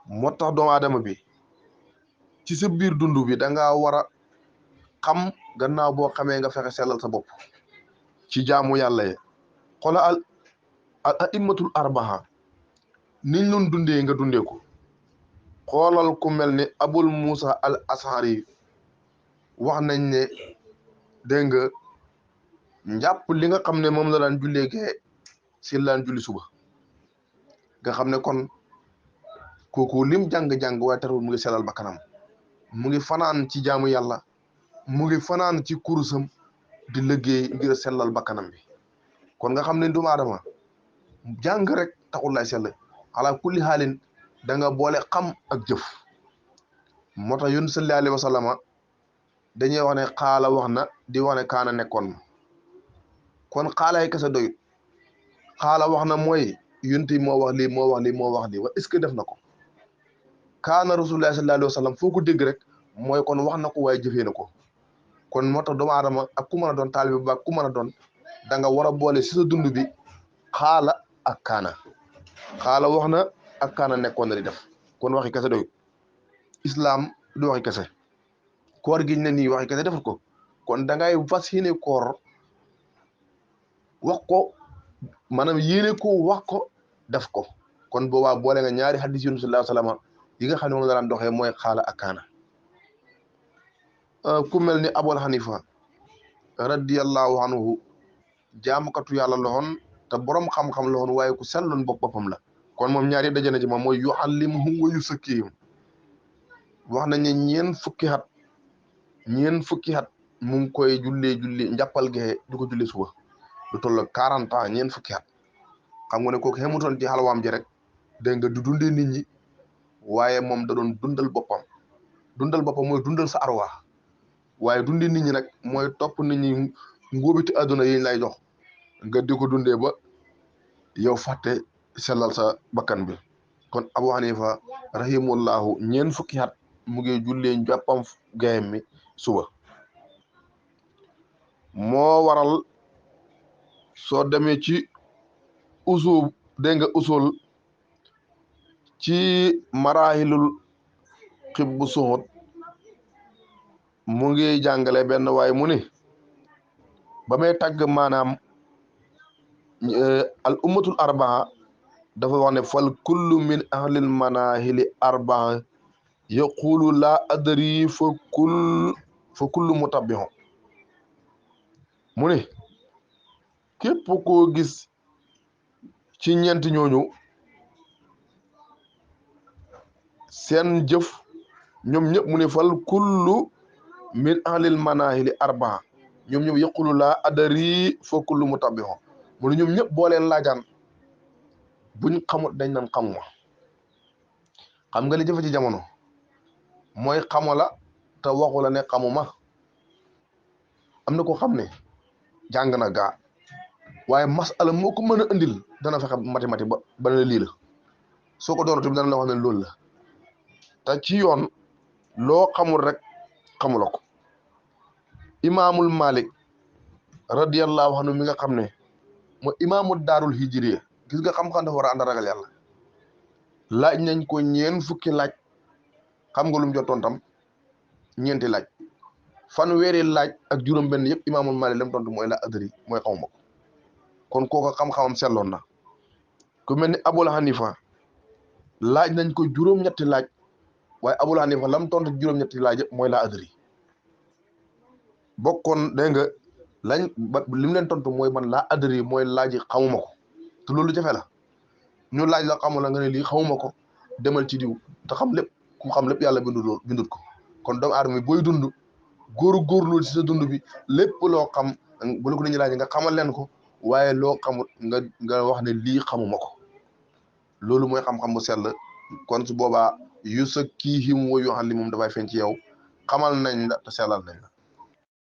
moo tax doomu aadama bi ci sa biir dund bi da ngaa war a xam gannaaw boo xamee nga fexe sellal sa bopp ci jaamu yàlla yi xola al aimmatul arbaa niñ doon dundee nga dundee ko xoolal ku mel ni abul musa al ashari wax nañ ne dégg nga njàpp li nga xam ne moom la daan jullee gee si laan julli suba nga xam ne kon kooku lim jàng-jàng waaye terewul mu ngi selal ba kanam mu ngi fanaan ci jaamu yàlla mu ngi fanaan ci kurusam di liggéey ngir sellal ba kanam bi kon nga xam ne doomu aadama jàng rek taxul lay sell ala kulli xaalin da nga boole xam ak jëf moo tax yun sallallahu alayhi wa sallama dañuy wax ne xaala wax na di wax ne kaana nekkoon na kon xaalaay kese doyut xaala wax na mooy yunti moo wax lii moo wax lii moo wax lii wa est-ce que def na ko kaana rasulullah sallallahu alayhi wa sallam foo ko dégg rek mooy kon wax na ko waaye jëfee na ko kon moo tax doomu aadama ak ku mën a doon taalibe ba ku mën a doon da nga war a boole si sa dund bi xaala ak kaana xaala wax na ak kaana nekkoon na di def kon waxi kese doyut islam du waxi kese koor giñ ne nii waxi kese defut ko kon da ngay fas yéene koor wax ko maanaam yéene ko wax ko def ko kon boobaa boole nga ñaari hadis yunus sallallahu alayhi wa sallam yi nga xam ne moom la daan doxee mooy xaala ak kaana ku mel ni abul hanifa radiyallahu anhu jaamukatu yàlla loxoon te borom xam-xam loxoon waaye ku selloon boppam la kon moom ñaari daje na ci moom mooy yuallimuhum wa yusakkihim wax nañ ne ñeen fukki at mu ngi koy julli njàppal gexe di ko julli suba lu toll 40 ans ñeen fukki at xam nga ne kooku xemutoon ci xalwaam ji rek dégg nga du dundee nit ñi waaye moom da doon dundal boppam mooy dundal sa arwa waaye dundee nit ñi nag mooy topp nit ñi ngóobiti àdduna yi lay jox nga di ko dundee ba yow fàtte sellal sa bakkan bi kon Abu Hanifa rahimullahu ñeen fukki at mu ngi jullee njàppam gayem mi suba moo waral soo demee ci usul dégg nga usul ci marahilul xibbu suhud mu ngi jàngale benn waaye mu ni ba may tàgg maanaam al ummatul arbaa dafa wax ne fal kullu min ahlil manahili arbaa yaqulu la adri fa kullu mutabbihu mu ne képp koo gis ci ñeenti ñooñu seen jëf ñoom ñëpp mu ne fal kullu min ahlil manahili arbaa ñoom ñëpp yaqulu la adri fa kullu mutabbihu mu ne ñoom ñëpp boo leen laajaan buñ xamut dañ nan xamuma xam nga li jëfe ci jamono mooy xamu la te waxu la ne xamuma am na ko xam ne jàng na gaa waaye masala moo ko mën a indil dana fexe mathématique ba ne lii la soo ko doon tamit dana la wax ne loolu la te ci yoon loo xamul rek xamula ko imaamul Malik radiyallahu anhu mi nga xam ne mooy imaamul daarul hijriya gis nga xam-xam dafa war a ànd ragal yàlla laaj nañ ko ñeen fukki laaj xam nga lu mu jot tontam ñeenti laaj fanweeri laaj ak juróom-benn yëpp imaamul Malik lam tontu mooy la adri mooy xawma ko kon kooku xam-xamam selloon na ku mel ni Abul Hanifa laaj nañ ko juróom-ñetti laaj waaye Abul Hanifa lam tontu juróom-ñetti laaj yëpp mooy la adri bokkoon dégg nga lañ li mu leen tontu mooy man la adri mooy laaji xamuma ko te loolu jafe la ñu laaj la xamula nga ne lii xamuma ko demal ci diw te xam lépp ku xam lépp yàlla bindut ko kon doomu aadama booy dund góorlu ci sa dund bi lépp loo xam bu la ko nit ñi laaj nga xamal leen ko waaye loo xamut nga wax ne lii xamuma ko loolu mooy xam-xam bu sell kon su boobaa yu sa kii him wa yoo xam li moom dafay feeñ ci yow xamal nañ la te sellal nañ la